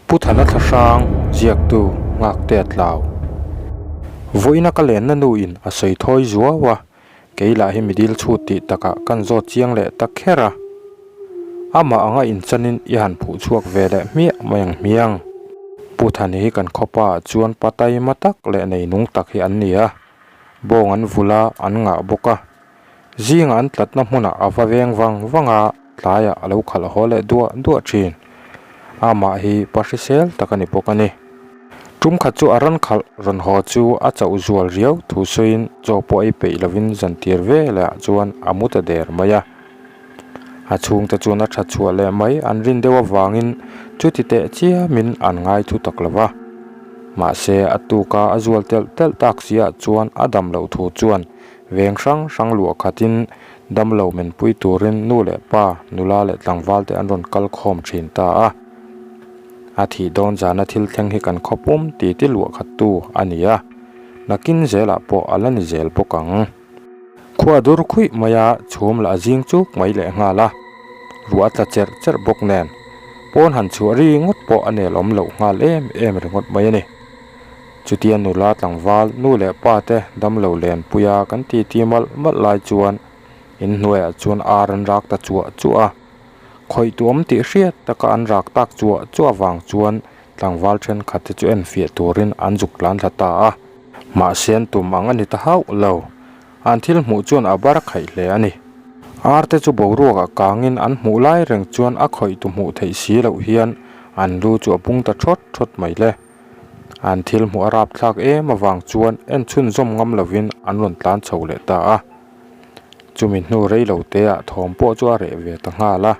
Pu Thana Thlahrang, ziaktu Nghaktea Tlau. Vawiina ka lenna nu in a sawi thawi zuau a, kei lah hi mi dil chhut tih takah kan zawt chiang leh ta kher a. Amah anga inchanin i han phuh chhuak ve leh hmiah mai ang hmiang. Pu Thani hi kan khawpa ah chuan pa taima tak leh neinung tak hi an ni a, bawng an vul a, an ngah bawk a. Zingah an tlatna hmunah a va veng vang vang a, tlaiah a lo khalh haw leh duah duah thin. Amah hi pa hrisel tak a ni bawk a ni. Tum khat chu a rawn khalh rawn haw chu a chauh zual riau thu sawiin chaw pawh ei peih lovin zantir veleh ah chuan a mu ta der mai a. A chhungte chuan a that chhuah leh mai an rin deuh avangin chuti teh chiamin an ngai thu tak lo va. Mahse a tuka a zual telh telh tak siah chuan a dam loh thu chuan Veng hrang hrang luah khatin damlo menpui turin nu leh pa, nula leh tlangval te an rawn kal khawm thin ta a. A thih dawn zana thil thleng hi kan khaw pum ti ti luah khattu a ni a, nakin zelah pawh a la ni zel bawk ang. Khua dur khuih mai a, chhum lah a zing chuk mai leh nghal a, ruah a tla cherh cherh bawk nen, pawn han chhuah ri ngawt pawh a nel awm loh nghal em em ringawt mai a ni. Chutia nula tlangval nu leh pa te damlo lenpuia kan titi malh malh lai chuan inhnuaiah chuan ar an rak ta chuah chuah a. Khawih tuam tih hriat taka an rak tak chuah chuah avang chuan tlangval thenkhat te chu enfiah turin an zuk tlan thla ta a. Mahse an tum ang a ni ta hauh lo. An thil hmuh chuan a bar khaih hle a ni. Ar te chu boruakah kangin an hmuh lai reng chuan a khawih tu hmuh theih si loh hian an lu chu a pung ta thawt thawt mai le. An thil hmuh a rapthlak em avang chuan en chhunzawm ngam lovin an rawn tlan chho leh ta a. Chumi hnu rei lo teah thawm pawh chu a reh ve ta nghal a.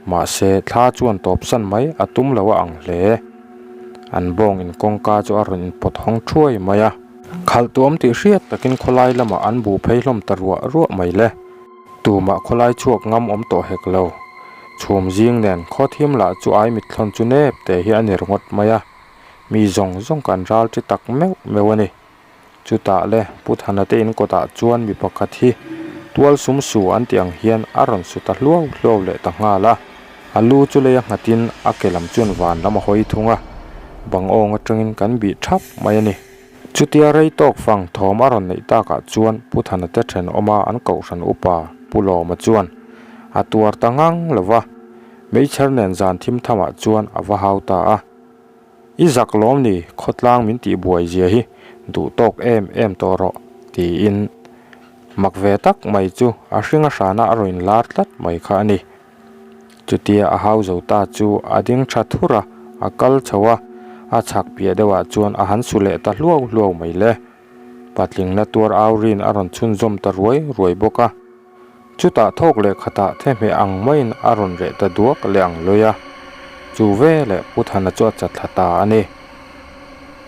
Mahse thla chuan tawpsan mai a tum lo a ang hle. An bawng in kawngka chu a rawn inpawt hawng thuai mai a. Khalh tuam tih hriat takin khawlai lamah an bu phei hlawm ta ruah ruah mai le. Tumah khawlai chhuak ngam awm tawh hek lo. Chhum zing nen khaw thim lah chu ai mitthlawn chu nep te hi a ni ringawt mai a. Mi zawng zawng kan ral chi tak meuh meuh a ni. Chutah le Pu Thana te in kawtah chuan mi pakhat hi tual sum su an tih ang hian a rawn su ta hluau hluau leh ta nghal a. A lu chu lei a nghatin a ke lam chuan van lam a hawi thung a. Bang awng atangin kan bih thap mai a ni. Chutia rei tawk fang thawm a rawn neih takah chuan Pu Thana te thenawma an kohhran upa Pu Lawma chuan a tuar ta ngang lo va, meichher nen zan thim thamah chuan a va hau ta a. I zak lawm ni, khawtlang min tih buai zia hi duh tawk em em tawh rawh, tiin mak ve tak mai chu a hring a hrana a rawn inlar tlat mai kha a ni. Chutia a hau zo ta chu a ding tha thur a, a kal chho a, a chhak piah deuhah chuan a han su leh ta hluau hluau mai le. Patling na tuar au rin a rawn chhunzawm ta ruai ruai bawk a. Chutah thawk leh khatah thehmeh ang maiin a rawn reh ta duak leh ang lawi a. Chu veleh Pu Thana chu a chat thla ta a ni.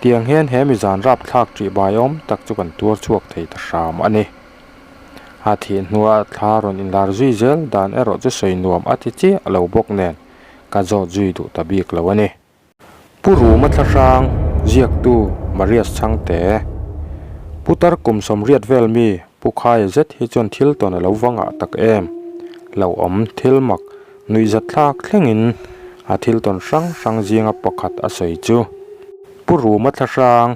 Tiang hian he mizan rapthlak ṭih baiawm tak chu kan tuar chhuak thei ta hram a ni. A thih hnua thla rawn inlar zui zel dan erawh chu sawi nuam a ti chiah lo bawk nen ka zawt zui duh ta bik lo a ni. Pu Ruma Thlahrang, ziaktu Marias Chhangte, Putar kum sawmriat vel mi Pu Khaia zet hi chuan thil tawn a lo va ngah tak em? Hlauhawm thil mak nuihzat thlak thlengin a thil tawn hrang hrang zinga pakhat a sawi chu. Pu Ruma Thlahrang,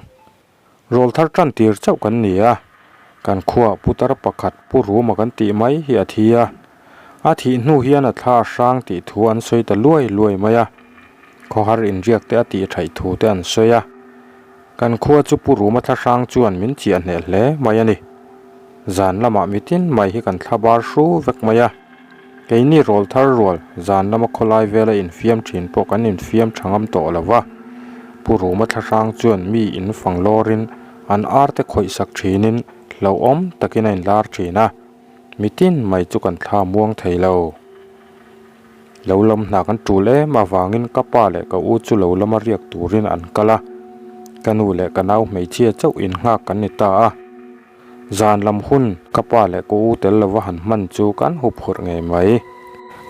Rawl thar tan tir chauh kan ni a, kan khuaah putar pakhat Pu Ruma kan tih mai hi a thi a. A thih hnu hian a thla a hrang tih thu an sawi ta luai luai mai a, khawhar inriak te a tih thaih thu te an sawi a. Kan khua chu Pu Ruma thla hrang chuan min chiah hneh hle mai a ni. Zan lamah mitin mai hi kan thla bar hru vek mai a. Keini rawl thar rual zan lama khawlai vela infiam thin pawh kan infiam tha ngam tawh lo va. Pu Ruma thlahrang chuan mi in fang lawrin an ar te khawih sak thinin hlauhawm takin a inlar thin a, mitin mai chu kan thla muang thei lo. Lo lam hna kan tul em avangin ka pa leh ka u chu lo lama riak turin an kal a, ka nu leh ka nau hmeichhia chauh innghak kan ni ta a. Zan lam hun ka pa leh ka u tel lova han hman chu kan hup hurh ngei mai.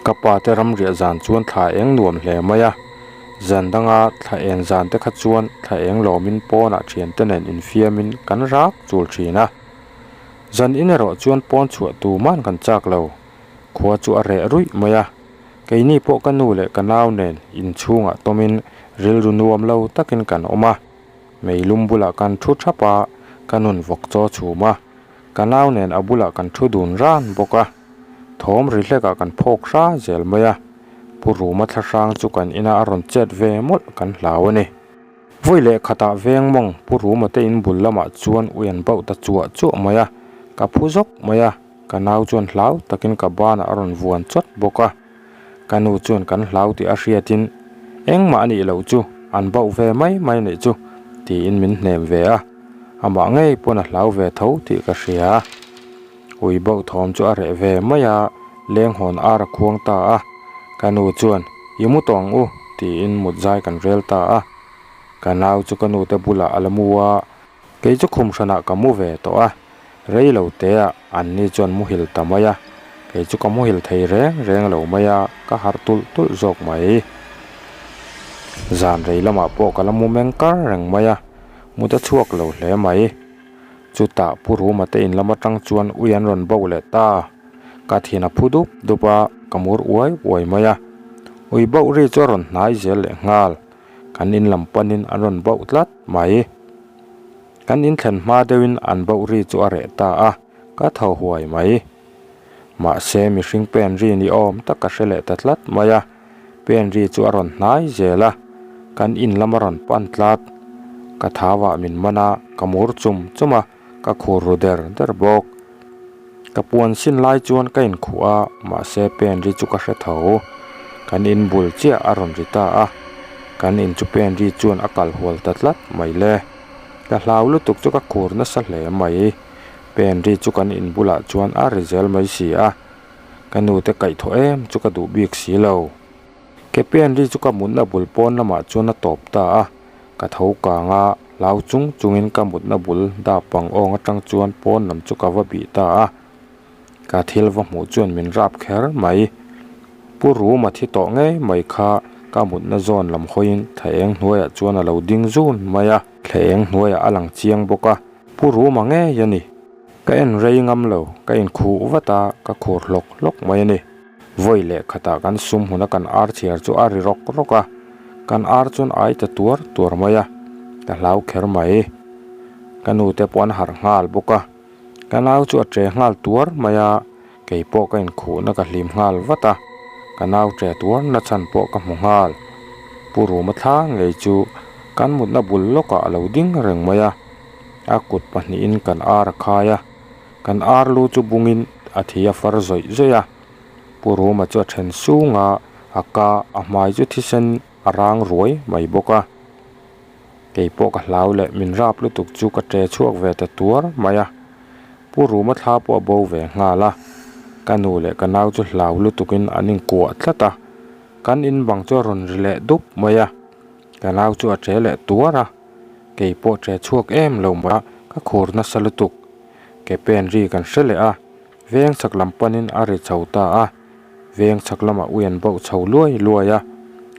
Ka pa te ramriah zan chuan thla eng nuam hle mai a, zan danga thla eng zan te kha chuan thla eng lawmin pawnah thiante nen infiamin kan rak chul thin a. Zan in erawh chuan pawn chhuah tuman kan chak lo, khua chu a reh ruih mai a. Keini pawh ka nu leh ka nau nen inchhungah tawmin rilru nuam lo takin kan awm a. Meilum bulah kan thu thap a, ka nun vawk chaw chhum a. Ka nau nen a bulah kan thu dun ran bawk a. Thawm ri hlekah kan phawk hra zel mai a. Pu Ruma thlahrang chu kan ina a rawn chet ve mawlh kan hlau a ni. Vawi leh khatah veng mawng Pu Ruma te in bul lamah chuan ui an bauh ta chuah chuah mai a, ka phu zawk mai a, ka nau chuan hlau takin ka banah a rawn vuan chawt bawk a. Ka nu chuan kan hlau tih a hriatin engmah a nih loh chu an bauh ve mai mai nih chu tiin min hnem ve a, amah ngei pawn a hlau ve tho tih ka hria. Ui bauh thawm chu a reh ve mai a, lenghawn ar a khuang ta a. Ka nu chuan, I mu tawh ang u, tiin mut zai kan rel ta a. Ka nau chu ka nute bulah a la mu a, kei chu khum hranah ka mu ve tawh a. Rei lo teah anni chuan muhil ta mai a, kei chu ka muhil thei reng reng lo mai a, ka harh tulh tulh zawk mai. Zan rei lamah pawh ka la mu meng kar reng mai a, mut a chhuak lo hle mai. Chutah Pu Ruma te in lam atang chuan ui an rawn bo leh ta. Ka thin a phu dup dup a, ka mur uai uai mai a. Ui bauh ri chu a rawn hnai zel leh nghal. Kan in lam panin an rawn bauh tlat mai. Kan in thlen hma deuhin an bauh ri chu a reh ta a, ka tho huai mai. Mahse mihring pen ri ni awm tak ka hre leh ta tlat mai a, pen ri chu a rawn hnai zel a, kan in lam a rawn pan tlat. Ka thau ah min man a, ka mur chum chum a, ka khur ru der der bawk. Ka puan sin lai chuan ka inkhuh a, mahse pen ri chu ka hre tho. Kan in bul chiah a rawn ri ta a, kan in chu pen ri chuan a kal hual ta tlat mai le. Ka hlau lutuk chu ka khur nasa hle mai. Pen ri chu kan in bulah chuan a ri zel mai si a, ka nute kaihthawh em chu ka duh bik si lo. Ke pen ri chu ka mutna bul pawn lamah chuan a tawp ta a, ka tho kang a, hlau chung chungin ka mutna bul dap pang awng atang chuan pawn lam chu ka va bih ta a, ka thil va hmuh chuan min rap kher mai. Pu Ruma thi tawh ngei mai kha ka mutna zawn lam hawiin thla eng hnuaiah chuan a lo ding zun mai a, thla eng hnuaiah a lang chiang bawk a. Pu Ruma ngei a ni. Ka en rei ngam lo, ka inkhuh vat a, ka khur hlawk hlawk mai a ni. Vawi leh khatah kan sum hmuna kan ar chhiar chu a ri rawk rawk a, kan ar chuan ai ta tuar tuar mai a, ka hlau kher mai. Ka nute pawh an harh nghal bawk a, ka nau chu a che nghal tuar mai a, kei pawh ka inkhuhna ka hlim nghal vat a, ka nau che tuar na chhan pawh ka hmu nghal. Pu Ruma thla ngei chu kan mutna bul lawkah a lo ding reng mai a. A kut pahnihin kan ar a khai a, kan ar lu chu bungin a thi a far zawih zawih a. Pu Ruma chu a then sung a, a ka a hmai chu thisen a rang ruai mai bawk a. Kei pawh ka hlau leh min rap lutuk chu ka che chhuak ve ta tuar mai a. Pu Ruma thla pawh a bo ve nghal a, ka nu leh ka nau chu hlau lutukin an inkuah tlat a. Kan in bang chu a rawn ri leh dup mai a, ka nau chu a che leh tuar a. Kei pawh che chhuak em lo mah ka khur nasa lutuk. Ke pen ri kan hre leh a, veng chhak lam panin a ri chho ta a, veng chhak lamah ui an bauh chho luai luai a,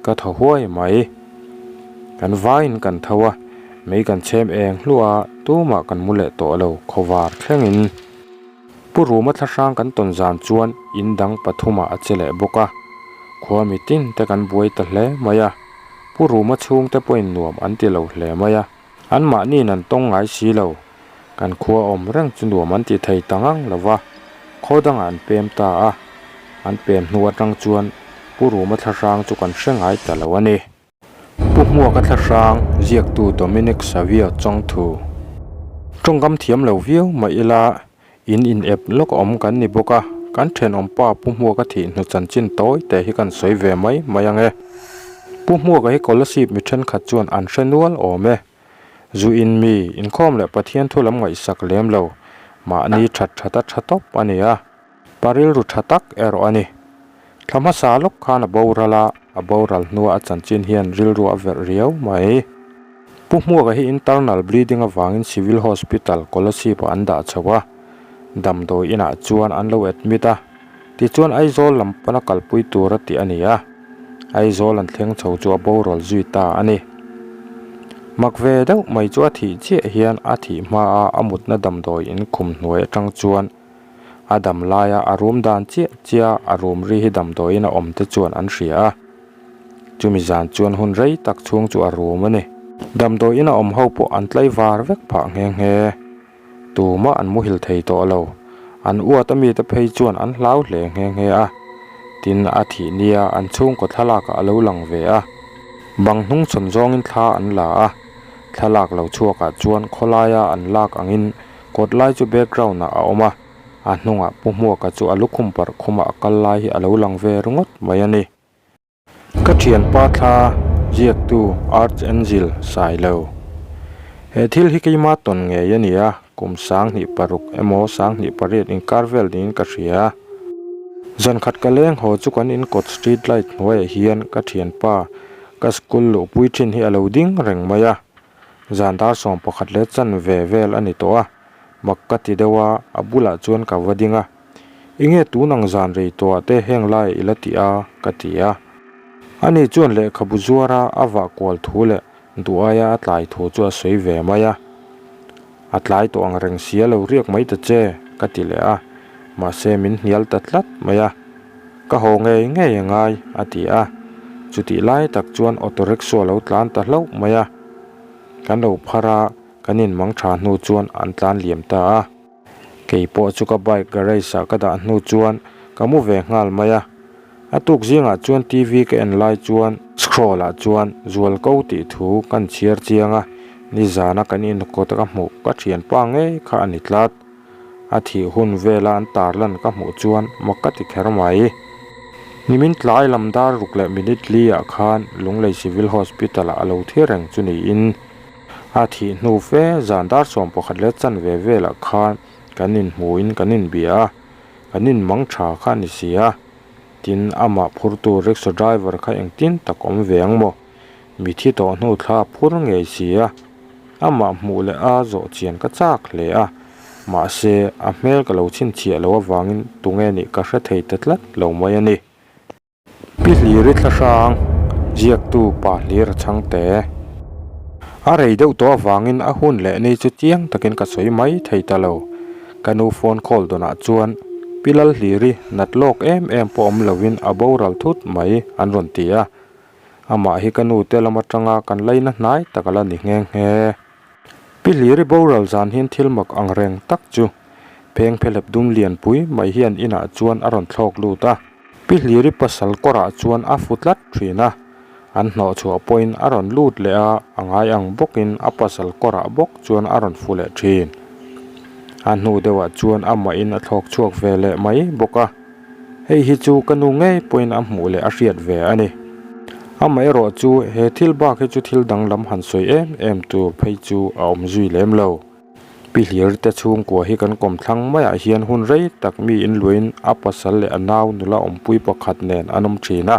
ka thaw huai mai. Kan vaiin kan tho a, mei kan chhem eng hluah a, tumah kan mu leh tawh lo khawvar thlengin. Pu Ruma thlahrang kan tawn zan chuan in dang pathumah a che leh bawk a, khua mitin te kan buai ta hle mai a. Pu Ruma chhungte pawhin nuam an ti lo hle mai a, anmahniin an tawng ngai si lo. Kan khua awm reng chu nuam an ti thei ta ngang lo va, khaw dangah an pem ta a. An pem hnu atang chuan Pu Ruma thlahrang chu kan hre ngai ta lo a ni. Pu Hmuaka thlahrang ziaktu Dominic Savio Chawngthu. Tawngkam thiam lo viau mah ila In in ep lawk awm kan ni bawk a, kan thenawm pa Pu Hmuaka thih hnu chanchin tawi te hi kan sawi ve mai mai ang e. Pu Hmuaka hi Kolasib mi thenkhat chuan an hre nual awm e. Zu in mi, inkhawm leh Pathian thu lam ngaihsak lem lo, mahni that that a tha tawp a ni a. Pa rilru tha tak erawh a ni. Thla hmasa lawk khan a boral a, a boral hnua a chanchin hian rilru a verh riau mai. Pu Hmuaka hi internal bleeding avangin Civil Hospital, Kolasib-ah an dah chho a, damdawi inah chuan an lo admit a, tichuan Aizawl lam pana kalpui tura tih a ni a, Aizawl an thleng chho chu a boral zui ta a ni. Mak ve deuh mai chu a thih chiah hian a thih hmaa a mutna damdawi in khum hnuai atang chuan. A dam laia a rum dan chiah chiah a rum ri hi damdawiin a awm te chuan an hria a. Chumi zan chuan hun rei tak chhung chu a rum a ni. Damdawiin a awm ho pawh an tlaivar vek phah nghe nghe. Tumah an muhil thei tawh lo. An uat a mite phei chuan an hlau hle nghe nghe a. Tin, a thih nia an chhungkaw thlalakah a lo lang ve a. Bang hnung chhawn zawngin thla an la a. Thlalak lo chhuakah chuan khawlaia an lak angin kawt lai chu background ah a awm a. A hnungah Pu Hmuaka chu a lukhum parh khumah a kal lai hi a lo lang ve ringawt mai a ni. Ka thianpa thla ziaktu Archangel Sailo. He thil hi keima tawn ngei a ni a, kum 2006 emaw 2008 inkar vel niin ka hria. Zankhat ka leng haw chu kan inkawt street light hnuaiah hian ka thianpa ka school luhpui thin hi a lo ding reng mai a. Zan dar 11 leh chanve vel a ni tawh a, mak ka ti deuh a, a bulah chuan ka va ding a. Enge tun ang zan rei tawhah te heng laiah i la ti a? ka ti a. Ani chuan lehkhabu zuara a vah kual thu leh duh aia a tlai thu chu a sawi ve mai a. A tlai tawh ang reng sia lo riak mai ta che, ka ti leh a. Mahse min hnial ta tlat mai a. Ka haw ngei ngei a ngai, a ti a. Chutih lai tak chuan auto rickshaw a lo tlan ta hlauh mai a. Kan lo phar a, kan inmang tha hnu chuan an tlan liam ta a. Kei pawh chu ka bike garage ah ka dah hnu chuan ka mu ve nghal mai a. A tuk zingah chuan TV ka en lai chuan scroll ah chuan zual ko tih thu kan chhiar chiang a, nizana kan inkawt ka hmuh ka thianpa ngei kha a ni tlat. A thih hun vela an tarlan ka hmuh chuan mak ka ti kher mai. Nimin tlai lam dar ruk leh minute li ah khan Lunglei Civil Hospital ah a lo thi reng chu niin A thih hnu fe zan dar 11 leh chanve velah khan kan inhmuin kan inbia a, kan inmang tha kha a ni si a. Tin, amah phurtu rickshaw driver kha engtin tak awm ve ang maw? Mithi tawh hnu thla a phur ngei si a. Amah hmuh leh a zawh chian ka chak hle a, mahse a hmel ka lo chhinchhiah loh avangin tunge nih ka hre thei ta tlat lo mai a ni. Pi Hliri thlahrang ziaktu pa Hlir a chhang te. A rei deuh tawh avangin a hun leh ni chu chiang takin ka sawi mai thei ta lo. Ka nu phone call dawnah chuan Pi Lal Hliri nat lawk em em pawh awm lovin a boral thut mai an rawn ti a. Amah hi ka nu te lam atanga kan laina hnai tak a la ni nghe nghe. Pi Hliri boral zan hian thil mak ang reng tak chu pheng phelep dum lianpui mai hian inah chuan a rawn thlawk lut a. Pi Hliri pasal kawrah chuan a fu tlat thin a, an hnawh chhuah pawhin a rawn lut leh a, a ngai ang bawkin a pasal kawrah bawk chuan a rawn fu leh thin. A hnu deuhah chuan amahin a thlawk chhuak ve leh mai bawk a, hei hi chu ka nu ngei pawhin a hmuh leh a hriat ve a ni. Amaherawh chu he thil bak hi chu thil danglam han sawi em em tur phei chu a awm zui lem lo. Pi Hlir te chhungkua hi kan kawmthlang maiah hian hun rei tak mi in luain a pasal leh a nau nula awmpui pakhat nen an awm thin a.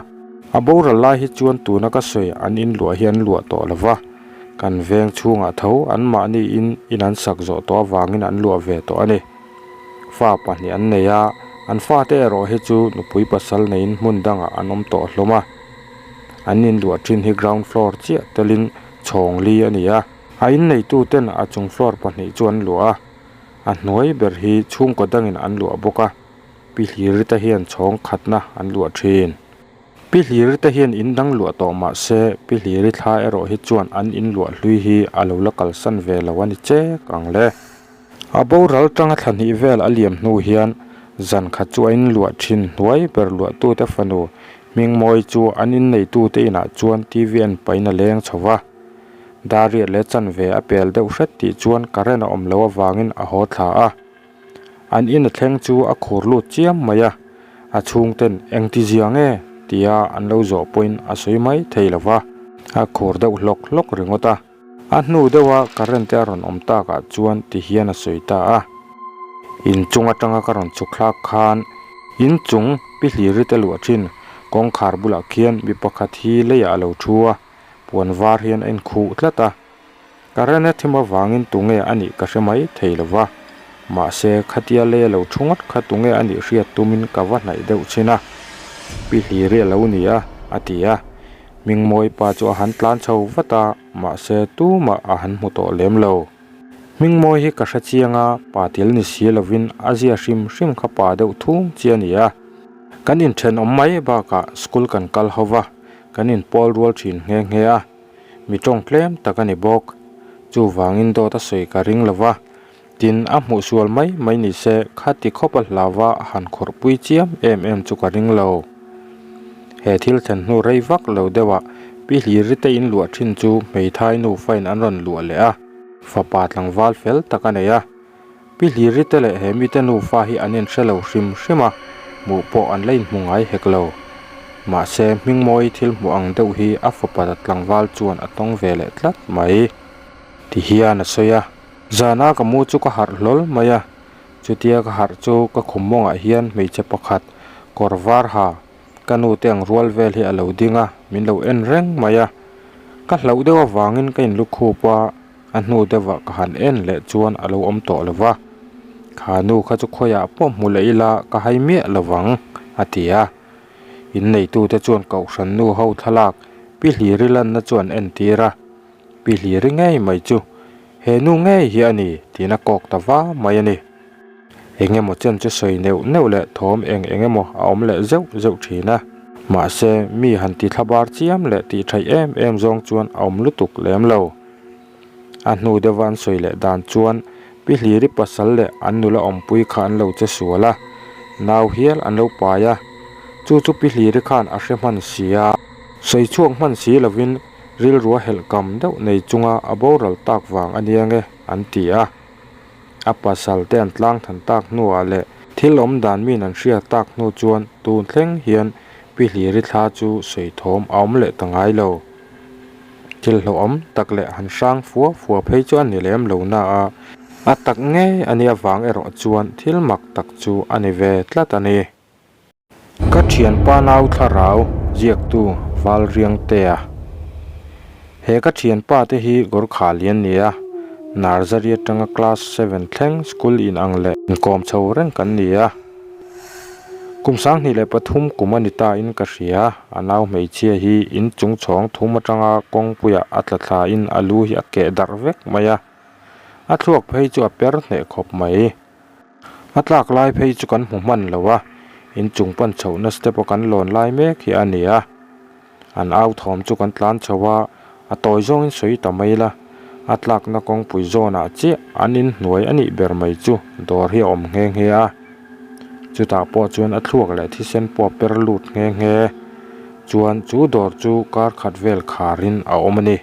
A boral lai hi chuan tuna ka sawi an in luah hi an luah tawh lo va, kan veng chhungah tho anmahni in in an sak zawh tawh avangin an luah ve tawh a ni. Fa pahnih an nei a, an fate erawh hi chu nupui pasal neiin hmun dangah an awm tawh hlawm a. An in luah thin hi ground floor chiah telin chhawng li a ni a. A inneituten a chung floor pahnih chu an luah a, a hnuai ber hi chhungkaw dangin an luah bawk a, Pi Hlirite hian chhawng khatna an luah thin. Pi Hlirite hian in dang luah tawh mah se, Pi Hliri thla erawh hi chuan an in luah hlui hi a lo la kalsan ve lo a ni chek ang le. A boral tanga thla hnih vel a liam hnu hian zan khat chu a in luah thin hnuai ber luahtute fanu Hmingmawi chu an inneitute inah chuan TV en pahin a leng chho va. Dariat leh chanve a pel deuh hret tih chuan current a awm loh avangin a haw thla a. An in a thleng chu a khur lut chiam mai a, a chhungten engti zia nge tia an lo zawh pawhin a sawi mai thei lo va, a khur deuh hlawk hlawk ringawt a. A hnu deuha current te a rawn awm takah chuan ti hian a sawi ta a. Inchung atanga ka rawn chhuk thlak khan inchung pi hliri te luah thin kawngkhar bulah khian mi pakhat hi leiah a lo thu a. Puan var hian a inkhuh tlat a, current a thim avangin tunge a nih ka hre mai thei lo va, mahse khatia lei a lo thu ngawt kha tunge a nih hriat tumin ka va hnaih deuh chin a, Pi Hliri a lo ni a, a ti a. Hmingmawi pa chu a han tlan chho vat a, mahse tumah a han hmu tawh lem lo. Hmingmawi hi ka hre chiang a, pa til ni si lovin a zia hrim hrim kha pa deuh thung chi a ni a. Kan inthenawm mai bakah school kan kal ho va, kan inpawl rual thin nghe nghe a. Mi tawng tlem tak a ni bawk. Chuvangin dawt a sawi ka ring lo va, tin a hmuh sual mai mai ni se khati khawp a hlauva a han khawrhpui chiam em em chu ka ring lo. He thil thlen hnu rei vak lo deuhah Pi Hliri te in luah thin chu hmeithai nufain an rawn luah leh a, fapa tlangval fel tak a nei a. Pi Hliri te leh he mite nufa hi an inhre lo hrim hrim a, hmuh pawh an la inhmu ngai hek lo. Mahse, Hmingmawi thil hmuh ang deuh hi a fapa tlangval chuan a tawng ve leh tlat mai. Ti hian a sawi a. Zana ka mu chu ka harh hlawl mai a, chutia ka harh chu ka khum mawngah hian hmeichhe pakhat kawr var ha ka nu te ang rual vel hi a lo ding a, min lo en reng mai a. Ka hlauh deuh avangin ka inlukhup a, a hnu deuhah ka han en leh chuan a lo awm tawh lo va. Kha nu kha chu khawiah pawh hmu leh ila ka hai miah lo vang, a ti a. Inneitute chuan kohhran nu ho thlalak Pi Hliri lanna chu an entir a. Pi Hliri ngei mai chu he nu ngei hi a ni tiin a kawk ta va mai a ni. Eng emaw chen chu sawi neuh neuh leh thawm eng eng emaw a awm leh zeuh zeuh thin a. Mahse, mi han ti thlabar chiam leh tih theih em em zawng chuan a awm lutuk lem lo. A hnu deuha an sawi leh dan chuan Pi Hliri pasal leh an nula awmpui kha an lo che sual a, nau hial an lo pai a. Chu chu Pi Hliri khan a hre hman si a. Sawi chhuak hman si lovin rilrua helh kam deuh nei chunga a boral tak vang a nia nge an ti a. A pasal te an tlang than tak hnuah leh thil awm dan min an hriat tak hnu chuan tun thleng hian Pi Hliri thla chu sawi thawm a awm leh ta ngai lo. Thil hlauhawm tak leh han hrang fua fua phei chu a ni lem lo na a, a tak ngei a nih avang erawh chuan thil mak tak chu a ni ve tlat a ni. Ka thianpa nau thlarau ziaktu Valriangtea. He ka thianpa te hi Gorkha lian ni a, Nursery atanga class seven thleng school in ang leh inkawm chho reng kan ni a. Kum 2003 kum a ni ta in ka hria, a nau hmeichhia hi in chung chhawng thum atanga kawngpuiah a tla thla in a lu hi a keh darh vek mai a, a thluak phei chu a per hneh khawp mai. A tlak lai phei chu kan hmu hman lo a, inchung pan chhohna step a kan lawn lai mek hi a ni a. An au thawm chu kan tlan chho a, a tawi zawngin sawi ta mai la, a tlakna kawngpui zawnah chiah an inhnuai a nih ber mai chu dawr hi a awm nghe nghe a. Chutah pawh chuan a thluak leh thisen pawh a per lut nghe nghe. Chuan chu dawr chu kar khat vel kharin a awm a ni.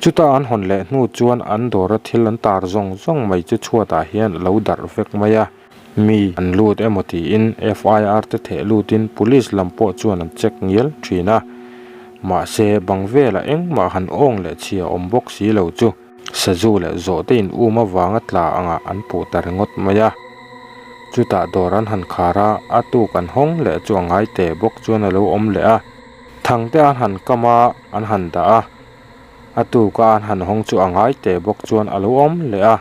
Chuta an hawn leh hnu chuan an dawra thil an tar zawng zawng mai chu chhuatah hian a lo darh vek mai a, mi an lut emaw tiin FIR te theh lutin police lam pawh chuan an check ngial thin a, mahse bang velah engmah han awng leh chhia awm bawk si lo chu sazu leh zawhte in um avanga tla angah an puh ta ringawt mai a. Chutah dawr an han khar a, a tuk an hawng leh chu a ngai teh bawk chuan a lo awm leh a, thangte an han kam a, an han dah a. A tuka an han hawng chu a ngai teh bawk chuan a lo awm leh a,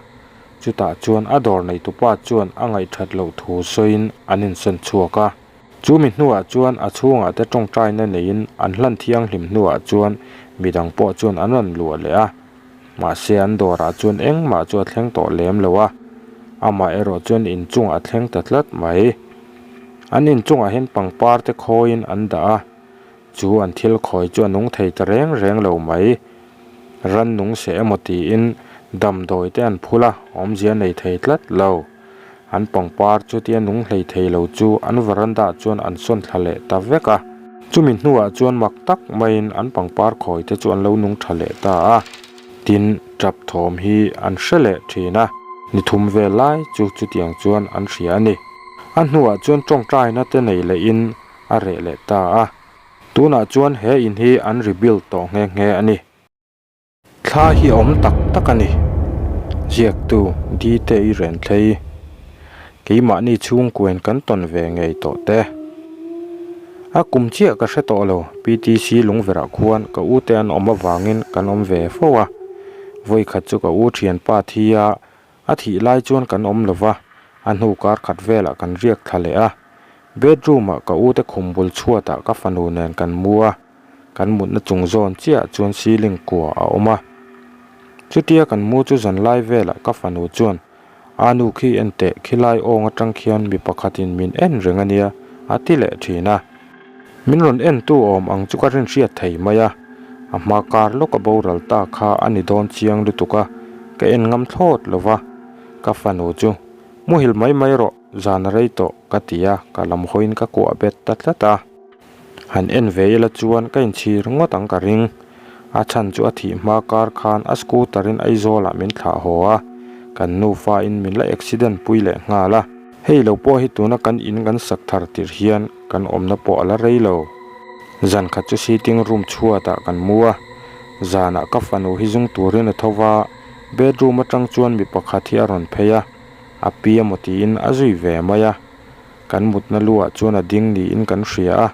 chutah chuan a dawr neitupa chuan a ngaihthat loh thu sawiin an insawn chhuak a. Chu mi hnuah chuan a chhungah te tawngtaina neiin an hlan thianghlim hnuah chuan midang pawh chuan an rawn luah leh a, mahse an dawrah chuan engmah chu a thleng tawh lem lo a, amah erawh chuan inchungah a thleng ta tlat mai. An inchungah hian pangpar te khawiin an dah a. Chu an thil khawi chu a nung thei ta reng reng lo mai. Ran nung seh emaw tiin damdawi te an phul a, awmzia nei thei tlat lo. An pangpar chutia nung hlei thei lo chu an veranda chuan an sawn thla leh ta vek a. Chumi hnuah chuan mak tak maiin an pangpar khawi te chu an lo nung tha leh ta a. Tin, tap thawm hi an hre leh thin a. Ni thum vel lai chu chutiang chuan an hria a ni. A hnuah chuan tawngtaina te nei lehin a reh leh ta a, tunah chuan he in hi an rebuild tawh nghe nghe a ni. Thla hi a awm tak tak a ni, ziaktu Dite-i Renthlei, keimahni chhungkuain kan tawn ve ngei tawh te. A kum chiah ka hre tawh lo, PTC Lungverah khuan ka ute an awm avangin kan awm ve fo a, vawikhat chu ka u thianpa thi a, A thih lai chuan kan awm lo va, a hnu kar khat velah kan riak thla leh a. Bedroom ah ka ute khum bul chhuatah ka fanu nen kan mu a, kan mutna chung zawn chiah chuan ceiling kua a awm a. Chutia kan mu chu zanlai velah ka fanu chuan, A nu khi en teh, khilai awng atang khian mi pakhatin min en reng a nia, a ti leh thin a. Min rawn entu awm ang chu ka rinhriat thei mai a, a hma kar lawk a boral ta kha a ni dawn chiang lutuk a, ka en ngam thlawt lo va. Ka fanu chu, Muhil mai mai rawh, zan a rei tawh, ka ti a, ka lam hawiin ka kuah bet ta tlat a. Han en ve ila chuan ka inchhir ngawt ang ka ring. A chhan chu a thih hma kar khan a scooter in Aizawl ah min thlah haw a, kan nufa in min la accident pui leh nghal a. Hei lo pawh hi tuna kan in kan sak thar tirh hian kan awmna pawh a la rei lo. Zan khat chu sitting room chhuat ah kan mu a, zanah ka fanu hi zung turin a tho va, bedroom atang chuan mi pakhat hi a rawn phei a, a pi emaw tiin a zui ve mai a. Kan mutna luah chuan a ding niin kan hria a,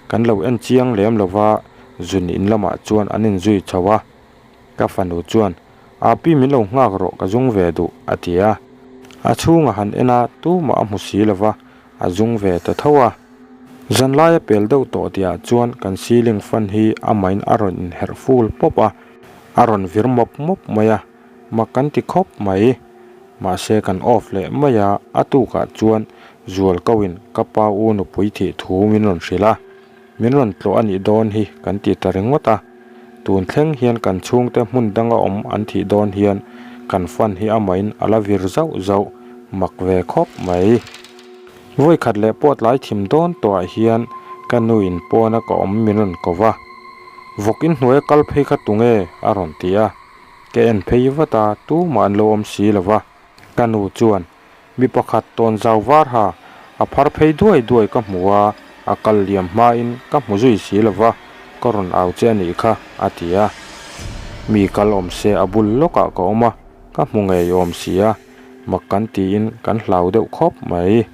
kan lo en chiang lem lo va, zun in lamah chuan an inzui chho a. Ka fanu chuan, Api min lo nghak rawh ka zung ve duh, a ti a. A chhungah han en a, tumah a hmu si lo va, a zung ve ta tho a. Zanlai a pel deuh tawh tihah chuan kan ceiling fan hi amahin a rawn inherh ful pawp a, a rawn vir mawp mawp mai a, mak kan ti khawp mai. Mahse kan off leh mai a, a tukah chuan Zualkauin ka pa u nupui thih thu min rawn hrilh a, min rawn tlawh a nih dawn hi kan ti ta ringawt a. Tun thleng hian kan chhungte hmun danga awm an thih dawn hian kan fan hi amahin a la vir zauh zauh mak ve khawp mai. Vawikhat leh pawh tlai thim dawn tawhah hian ka nuin pawna ka awm min rawn ko va, Vawk inhnuaia kal phei kha tunge? a rawn ti a. Ka en phei vat a, tumah an lo awm si lo va. Ka nu chuan, Mi pakhat tawn zau var ha, a phar phei duai duai ka hmu a, a kal liam hmain ka hmu zui si lo va, ka rawn au che a nih kha, a ti a. Mi kal awm se a bul lawkah ka awm a, ka hmu ngei awm si a, mak kan tiin kan hlau deuh khawp mai.